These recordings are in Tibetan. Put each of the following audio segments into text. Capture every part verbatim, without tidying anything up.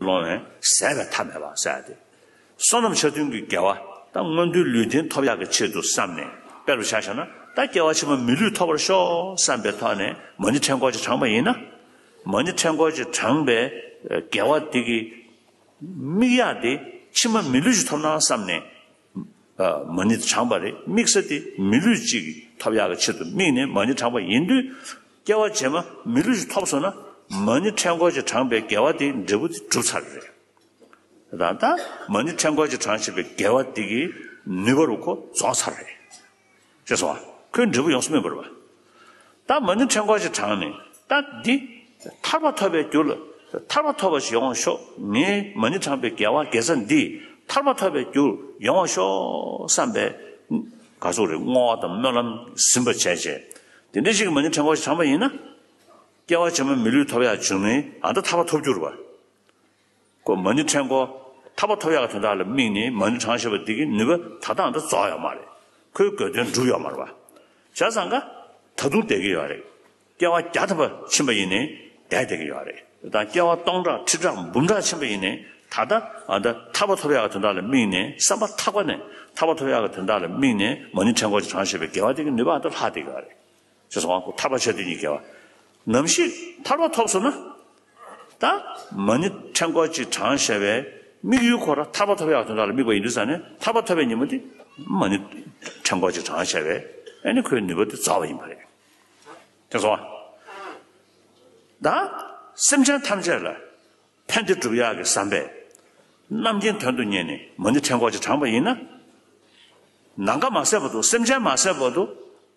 སློང་ནས་ཟད་པའི་མཐའ་མེད་པ་ཟེར་ཡ་དེ། བསོད་ནམས་ཆ་མཐུན་གྱི་དགེ་བ་དང་མངོན་མཐོའི་ལུས་རྟེན་ཐོབ་ཡག་གི་ཆེད་དུ་བསམས་ནས་དཔེ་རུ་ཆ་བཞག་ན། ད་སྐྱེ་བ་ཕྱི་མ་མི་ལུས་ཐོབ་པར་ཤོག་བསམ་པའི་ཐོག་ནས་མ་ཎི་ཕྲེང་སྐོར་ཅིག་བགྲངས་པ་ཡིན་ན། མ་ཎི་ཕྲེང་སྐོར་ཅིག་བགྲངས་པའི་དགེ་བ་དེ་གི་དམིགས་ཡག་དེ་ཕྱི་མ་མི་ལུས་ཅིག་ཐོབ་ན་བསམ་ནས། མ་ཎི་དེ་བགྲངས་པ་རེད། དམིགས་ས་དེ་མི་ལུས་གཅིག་གི་ཐོབ་ཡག་གི་ཆེད་དུ་དམིགས་ནས་མ་ཎི་བགྲངས་པ་ཡིན་དུས། སྐྱེ་བ་རྗེས་མ་མི་ལུས་ཅིག་ཐོབ་སོང་ན། མ་ཎི་ཕྲེང་སྐོར་ཅིག་བགྲངས་པའི་དགེ་བ་དེ་འབྲས་བུ་དེ་གྲུབ་ཚར་རེད། ད་ལྟ་མ་ཎི་ཕྲེང་སྐོར་ཅིག་བགྲངས་བྱས་པའི་དགེ་བ་དེ་གི་ནུས་པ་རུ་ཁོ་རྫོགས་ཚར་རེད། ཤེས་སོང་ཨ། ཁོའི་འབྲས་བུ་ཡོངས་སུ་སྨིན་པ་རེད་པ། ད་མ་ཎི་ཕྲེང་སྐོར་ཅིག་བགྲངས་ནས། ད་འདི་ཐར་པ་ཐོབ་པའི་རྒྱུ་ལ། ཐར་པ་ཐོབ་པ་ཞིག་ཡོང་བ་ཤོག་ངའི་མ་ཎི་བགྲངས་པའི་དགེ་བ་དགེ་རྩ་འདི་ཐར་པ་ཐོབ་པའི་རྒྱུ་ཡོང་བ་ཤོག་བསམ་པའི་ག་ཚོད་རེད། བསྔོ་བ་དང་སྨོན་ལམ་ཟིན་པ་བྱས་བྱས། དེ་འདྲ་ཞིག་གི་མ་ཎི་ཕྲེང་སྐོར་ཞིག་བགྲངས་པ་ཡིན་ན། སྐྱེ་བ་ཕྱི་མ་མི་ལུས་ཐོབ་ཡག་བྱུང་ནས་ཨ་ད་ཐར་པ་ཐོབ་རྒྱུ་རེད་པ། ཁོ་མ་ཎི་ཕྲེང་སྐོར་ཐར་པ་ཐོབ་ཡག་གི་དོན་དག་ལ་དམིགས་ནས་མ་ཎི་བགྲངས་བཞག་པ་འདི་གི་ནུས་པ་ད་ལྟའང་ད་རྫོགས་ཡོད་མ་རེད། ཁོའི་དགོས་དོན་འགྲུབ་ཡོད་མ་རེད་པ། བྱས་ཙང་ཀ་ད་དུང་བསྡད་ཀྱི་ཡོད་རེད། སྐྱེ་བ་བརྒྱ་ཐམ་པ་ཕྱིན་པ་ཡིན་ནའི་བསྡད་བསྡད་ཀྱི་ཡོད་རེད། ད་སྐྱེ་བ་སྟོང་ཕྲག་ཁྲི་ཕྲག་འབུམ་ཕྲག་ཕྱིན་པ་ཡིན་ནའི་ད་ལྟ་ཨ་ད་ཐར་པ་ཐོབ་ཡག་གི་དོན་དག་ལ་དམིགས་ནས་བསམ་པ་ཐག་པ་ནས་ཐར་པ་ཐོབ་ཡག་གི་དོན་དག་ལ་དམིགས་ནས་མ་ཎི་ཕྲེང་སྐོར་ཅིག་བགྲངས་བཞག་པའི་དགེ་བ་དེ་གི་ནུས་པ་ཨ་ད་ལྷག་བསྡད་ཀྱི་ཡོད་རེད། ཅེས་སོགས་ཐར་པ་ཆ་མཐུན་གྱི་དགེ་བ། ནམ་ཞིག་ཐར་པ་ཐོབ་སོང་ན། ད་མ་ཎི་ཕྲེང་སྐོར་ཅིག་བགྲངས་བཞག་པའི་དམིགས་ཡུལ་ཁོ་རང་ཐར་པ་ཐོབ་ཡག་དོན་དག་ལ་དམིགས་པ་ཡིན་དུས་ཙང་ནས། ཐར་པ་ཐོབ་པའི་ཉིན་མོ་དེ་མ་ཎི་ཕྲེང་སྐོར་ཅིག་བགྲངས་བཞག་པའི་ཨ་ནི་ཁོའི་ནུས་པ་དེ་རྫོགས་པ་ཡིན་པ་རེད། དེ་སོང་བ། ད་སེམས་ཅན་ཐམས་ཅད་ལ་ཕན་བདེ་སྒྲུབ་ཡག་གི་བསམ་པས་རྣམ་མཁྱེན་དོན་དུ་གཉེར་ནས་མ་ཎི་ཕྲེང་སྐོར་ཅིག་བགྲངས་པ་ཡིན་ན། ནམ་མཁའ་མ་ཟད་བར་དུ། སེམས་ཅན་མ་ཟད་བར་དུ་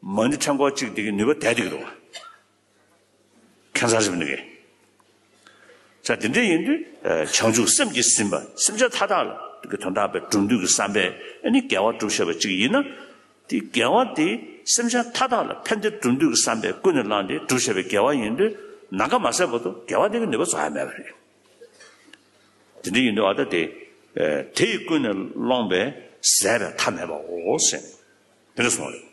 མ་ཎི་ཕྲེང་སྐོར་གཅིག་དེ་གི་ནུས་པ་བསྡད་བསྡད་ཀྱི་འདུག་བ། ཁྱད་མཚར་ཞིག་འདུག་གས། ད་དེ་འདྲ་ཡིན་དུས་བྱང་ཆུབ་སེམས་ཀྱིས་ཟིན་པ། སེམས་ཅན་མཐའ་དག་ལ་གི་དོན་དག་པའི་སྒྲུབ་འདོད་ཀྱི་བསམ་པས་ཨ་ནི་དགེ་བ་སྒྲུབ་བཞག་པ་གཅིག་ཡིན་ན། དེ་དགེ་བ་དེ་སེམས་ཅན་མཐའ་དག་ལ་ཕན་བདེ་སྒྲུབ་འདོད་ཀྱི་བསམ་པས་ཀུན་ནས་བསླངས་ཏེ་སྒྲུབ་བཞག་པའི་དགེ་བ་ཡིན་དུས། ནམ་མཁའ་མ་ཟད་བར་དུ་དགེ་བ་དེ་གི་ནུས་པ་རྫོགས་ཡ་མེད་པ་རེད། དེ་འདྲ་ཡིན་དུས་ཨ་ད་དེ། དེ་ཡིས་ཀུན་ནས་བསླངས་པས་ཟད་པའི་མཐའ་མེད་པའོ་ཟེར་ནས་དེ་འདྲ་གསུངས་པ་རེད།